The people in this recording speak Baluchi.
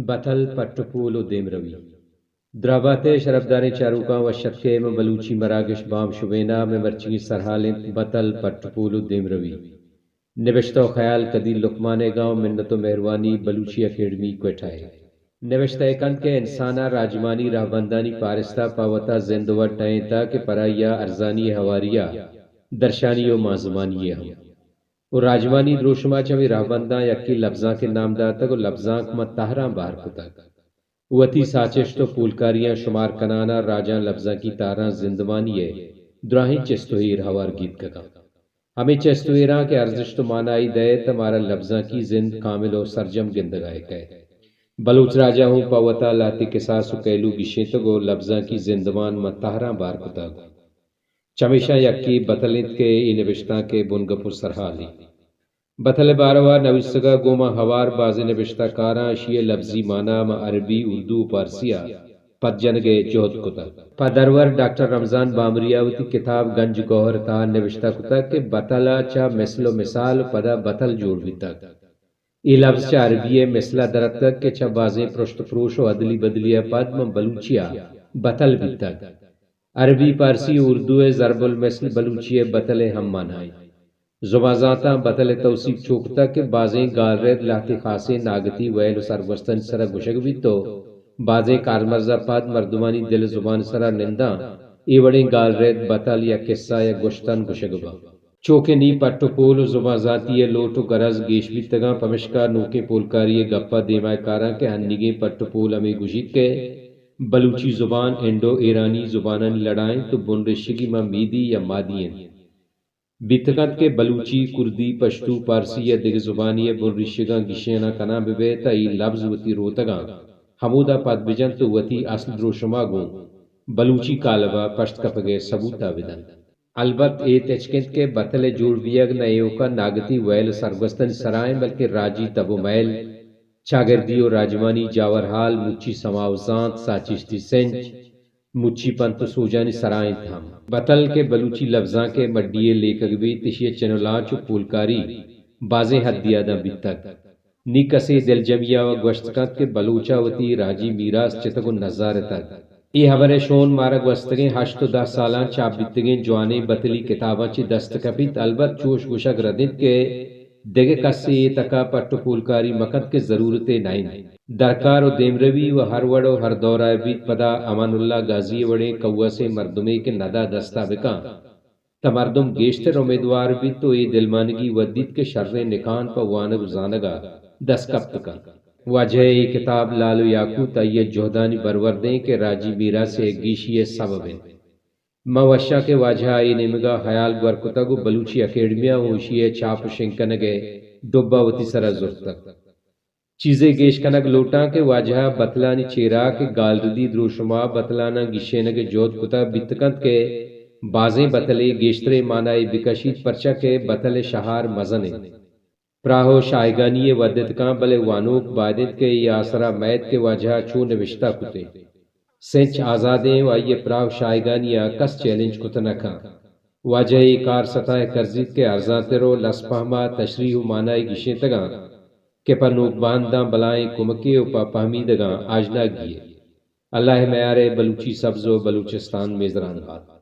بتل، پٹ ءُ پول ءُ دیمروی۔ دراہ بات ئے شرپداریں چاروکاں، وش اتک ئے ماں بلوچی مراگش بام شبین ءَ۔ مئے مرچیگیں سرھال اِنت بتل، پٹ ءُ پول ءُ دیمروی۔ نبشتہ ءُ خیال قدیر لقمان ئیگ ءَ ءُ منت ءُ مھروانی بلوچی اکیڈمی کوئٹہ ءِ۔ نبشتہ ئے کنت کہ انسان ءَ راجمانی رھبندانی پارست ءَ پہ وت ءَ زند وڑ ٹہینتگ کہ پرائی ءَ ارزانی ءِ ھواری ءَ درشانی ءُ مانزمانی ءِ ھم۔ ءُ راجمانی دروشم ءَ چہ ھمے رھبنداں یکے لبزانک ءِ نام داتگ ءُ لبزانک ماں تھراں بھر کتگ۔ وتی ساچشت ءُ پولکاریاں شمار کنان ءَ راجاں لبزانکی تھراں زندمانی ءِ دراھیں چست ءُ ایر ھوار گیتکگ اَنت۔ ھمے چست ءُ ایراں کہ ارزشت ءُ مانائی دئیت، مارا لبزانکی زند کامل ءُ سرجم گندگ ءَ کئیت۔ بلوچ راج ءَ ھوں پہ وت ءَ لھتے کساس ءُ کیلو گیشینتگ ءُ لبزانکی زندمان ماں تھراں بھر کتگ۔ چمیشاں یکے بتل اِنت کہ اے نبشتانک ءِ بنگپ ءُ سرھال اِنت۔ بتل ءِ بارو ءَ نویسگ ءَ گوں ما ھوار بازیں نبشتہ کاراں اشی ءِ لبزی مانا ماں عربی، اردو ءُ پارسی ءَ پد جنگ ءِ جھد کتگ۔ پہ درور ڈاکٹر رمضان بامری ءَ وتی کتاب گنج گوھر ءِ تہا نبشتہ کتگ کہ بتل ءَ چہ مثل ءُ مثال ءُ پدا بتل جوڑ بیتگ۔ اے لبز چہ عربی ءِ مثل ءَ در اتکگ کہ چہ بازیں پرشت ءُ پروش ءُ ادلی بدلی ءَ پد ماں بلوچی ءَ بتل بیتگ۔ عربی، پارسی ءُ اردو ءِ ضرب المثل بلوچی ءِ بتل ءِ ھم مانا اِنت۔ زبان زانتاں بتل ءِ توسیپ چو کتگ کہ بازیں گالرد لھتے خاصیں ناگتی ویل ءُ سرگوستانی سر ءَ گوشگ بیت ءُ بازیں کارمرز ءَ پد مردمانی دل ءُ زبان ءِ سر ءَ ننداں اے وڑیں گالرد، بتل یا کسہ یا گوشتن گوشگ بنت۔ چو کہ نی پٹ ءُ پول ءُ زبان زانتی ءِ لوٹ ءُ گرز گیش بیتگ اَنت، پمشکا نوکیں پولکاری ءِ گپ ءَ دیما کاراں کہ ھنیگیں پٹ ءُ پول ھمے گوشیت کہ بلوچی زبان انڈو ایرانی زبانانی لڑ ءَ اِنت ءُ بنریشگی ماں میدی یا مادی اِنت۔ بیت کنت کہ بلوچی، کردی، پشتو، پارسی یا دگہ زبانے ءِ بنریشگاں گیشینان کنان بہ بئیت، تہ اے لبز وتی روتگاں ھمودا پد بجنت ءُ وتی اصل دروشم ءَ گوں بلوچی کالب ءَ پشت کپگ ءِ ثبوت ءَ بدنت۔ البت اے تچک اِنت کہ بتل ءِ جوڑ بیگ نہ ایوک ءَ ناگتی ویل ءُ سرگوستانی سر ءَ اِنت، بلکیں راجی تب ءُ مئیل، چاگردی ءُ راجمانی جاور ھال، مچی سما ءُ زانت، ساچشتی سنچ، مچی پنت ءُ سوجانی سر ءَ اِنت ھم۔ بتل کہ بلوچی لبزانک ءِ مڈی ءِ لیکگ بیت، ایشی ءِ چن ءُ لانچ ءُ پولکاری بازیں حدے ءَ داں بیتگ۔ نی کسے دلجمی ءَ گوشت کنت کہ بلوچ ءَ وتی راجی میراث چتگ ءُ نزارتگ۔ اے ھبر ءِ شون مارا گوستگیں ھشت ءُ دہ سالاں چاپ بیتگیں جوانیں بتلی کتاباں چہ دست کپیت، البت چوش گوشگ رد اِنت کہ دگہ کسے اے تک ءَ پٹ ءُ پولکاری مہ کنت کہ ضرورتے نہ اِنت۔ درکار ءُ دیمروی ءُ ھر وڑ ءُ ھر دور ءَ بیت، پدا امان اللہ غازی ءِ وڑیں کوسیں مردمے کہ ندا دست ءَ بکن، تہ مردم گیشتر امیدوار بیت ءُ اے دلمانگی ودیت کہ شریں نکان پہ وانگ ءُ زانگ ءَ دست کپت کنت۔ واجہ ءِ اے کتاب لال ءُ یاقوت آئی ءِ جھدانی برورد اِنت کہ راجی میراث ءِ گیشی ءِ سبب اِنت۔ من وش آں کہ واجہ ءَ اے نیمگ ءَ ھیال گور کتگ ءُ بلوچی اکیڈمی ءَ اوں ایشی ءِ چاپ ءُ شنگ کنگ ءِ ڈبہ وتی سر ءَ زرتگ۔ چیزے گیش کنگ لوٹاں کہ واجہ ءَ بتلانی چیرا کہ گالردی دروشم ءَ بتلاناں گیشینگ ءِ جھد کتگ بیت کنت کہ بازیں بتلے گیشتریں مانائے بکشیت، پرچا کہ بتل ءِ شھار مزن اِنت۔ پراہ ءُ شاھگانی ءِ ودتکاں، بلے وانوک باید اِنت کہ اے آسرا مئیت کہ واجہ ءَ چو نبشتہ کت اِنت۔ سنچ آزادیں ءُ آئی ءِ پراہ ءُ شاھگانی ءَ کس چیلنج کت نہ کنت۔ واجہ ءِ اے کار ستا ءِ کرزیت کہ ارزانتر ءُ لس پھم ءَ تشریح ءُ مانائے گیشینتگاں کہ پہ نوک بھنداں بلاھیں کمکے ءُ پہ پھمیدگاں آژناگی یے۔ اللہ ءِ میار ءَ بلوچی سبز ءُ بلوچستان میزران بات۔